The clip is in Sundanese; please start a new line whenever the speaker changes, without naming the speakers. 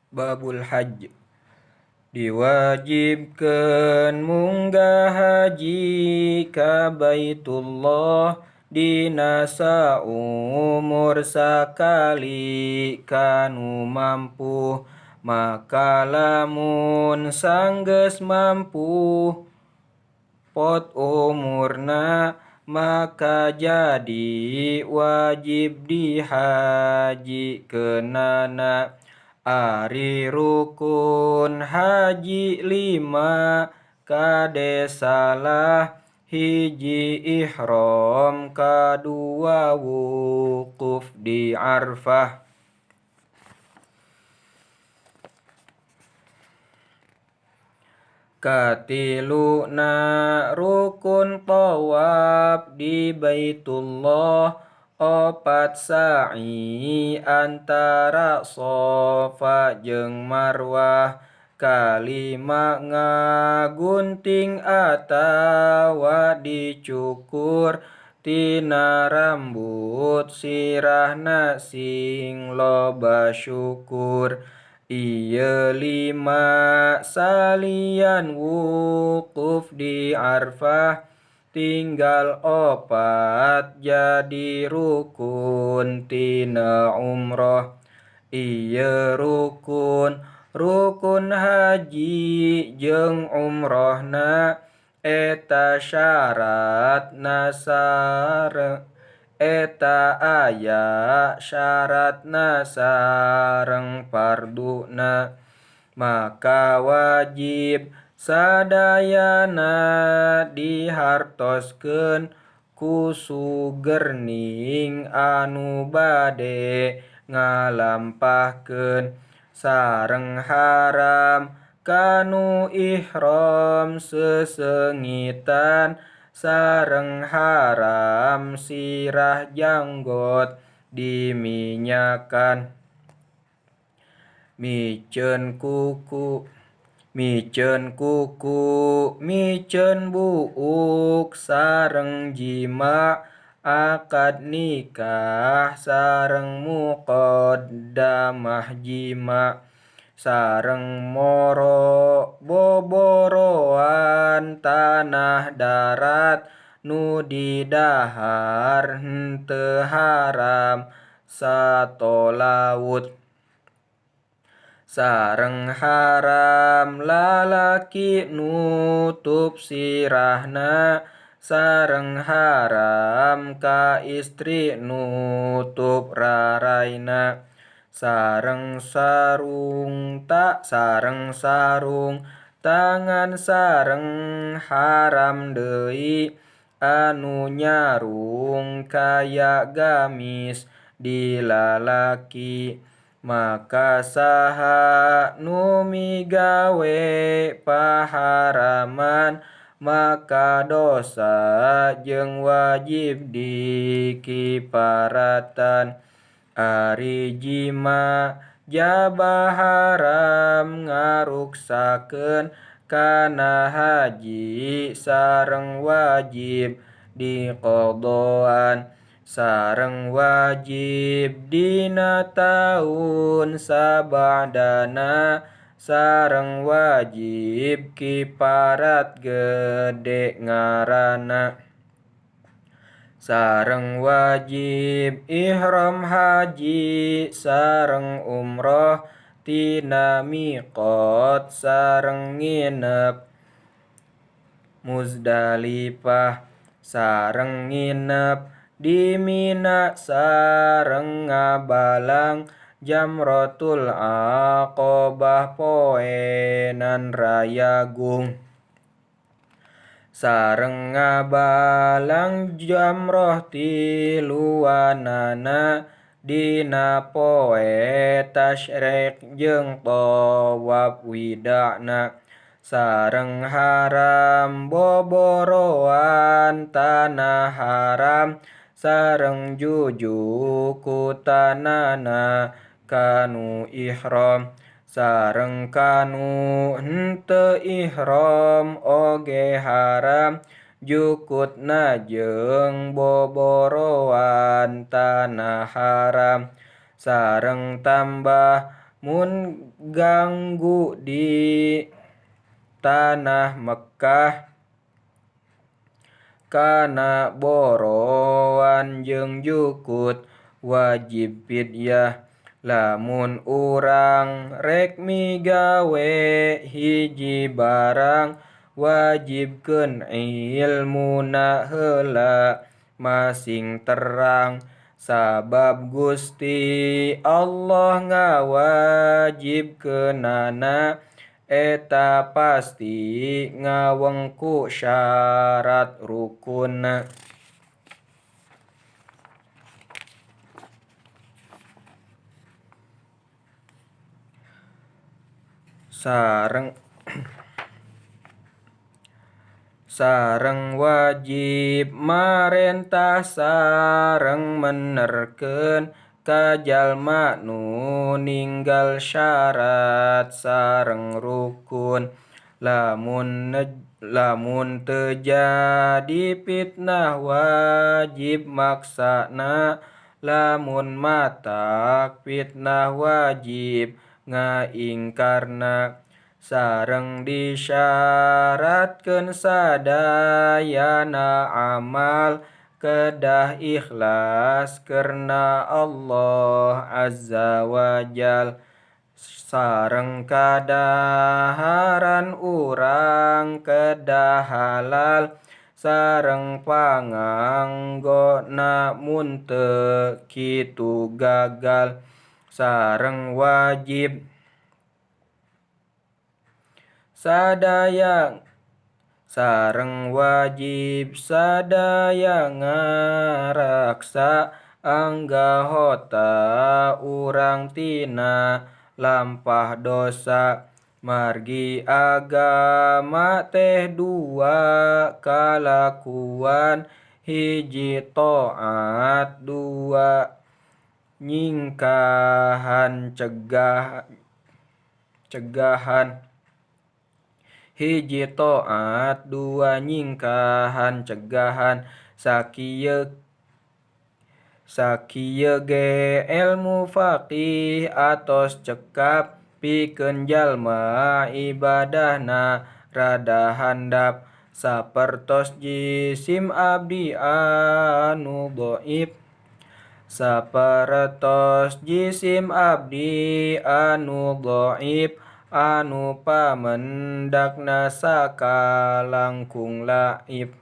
Babul Hajj. Diwajibkeun munggah haji ka Baitullah dina saumur sakali kanu mampu, maka lamun sanggeus mampu pot umurna maka jadi wajib dihajikeunana. Ari rukun haji 5 kade salah hiji ihram kadua wukuf di Arfah. Katiluna rukun tawaf di Baitullah, 4 sa'i antara Sofa jeung Marwah, kalima ngagunting atawa dicukur tina rambut sirahna sing loba syukur. Ieu 5 salian wukuf di Arfah, tinggal 4 jadi rukun tina umroh. Ieu rukun rukun haji jeung umrohna eta syaratna sareng eta aya syaratna sareng farduna, maka wajib sadayana dihartoskeun ku sugerning anu bade ngalampahkeun sareng haram kanu ihram sesengitan sareng haram sirah janggot diminyakan. Miceun kuku miceun buuk sareng jima akad nikah sareng muqaddamah jima sareng moro boboroan tanah darat nu didahar henteu haram sato laut sareng haram lalaki nutup sirahna sareng haram ka istri nutup raraina sareng sarung tangan sareng haram deui anu nyarung kaya gamis di lalaki. Maka saha nu migawe paharaman maka dosa jeung wajib dikiparatan. Ari jima jaba haram ngaruksakeun kana haji sareng wajib diqadhaan sareng wajib dina taun sabadana sareng wajib kiparat gede ngaranna sareng wajib ihram haji sareng umroh tina miqat sareng nginep Muzdalifah sareng nginep di Mina sareng ngabalang Jamratul Aqabah poenan Rayagung sareng ngabalang jamroh tiluanana dina poe tasyrik jeung tawaf widana sareng haram boboroan tanah haram sareng jujukutanana kanu ihram sareng kanu henteu ihram oge haram jukutna jeung boboroan tanah haram sareng tambah Mun ganggu di tanah Mekkah kana boroan jeung jukut wajib fidyah. Lamun urang rek migawe hiji barang wajibkeun ilmuna heula masing terang. Sabab Gusti Allah ngawajibkeunana eta pasti ngawengku syarat rukunna. Sareng wajib marentah sareng menerkeun ka jalma nu ninggal syarat sareng rukun. Lamun teu jadi fitnah wajib maksana, lamun matak fitnah wajib ngaingkarna. Sareng disyaratkeun sadayana amal kedah ikhlas karena Allah Azza wa Jal. Sareng kadaharan urang kedah halal sareng panganggona mun teu kitu gagal. Sareng wajib sadaya sareng wajib sadaya ngaraksa anggahota urang tina lampah dosa. Margi agama teh dua kalakuan, hiji taat dua nyingkahan cegahan. Hiji taat dua nyingkahan cegahan. Sakieu ge elmu faqih atos cekap pikeun jalma ibadahna rada handap. Sapertos jisim abdi anu dhaif, sapertos jisim abdi anu dhaif anu pamendakna sakalangkung laif.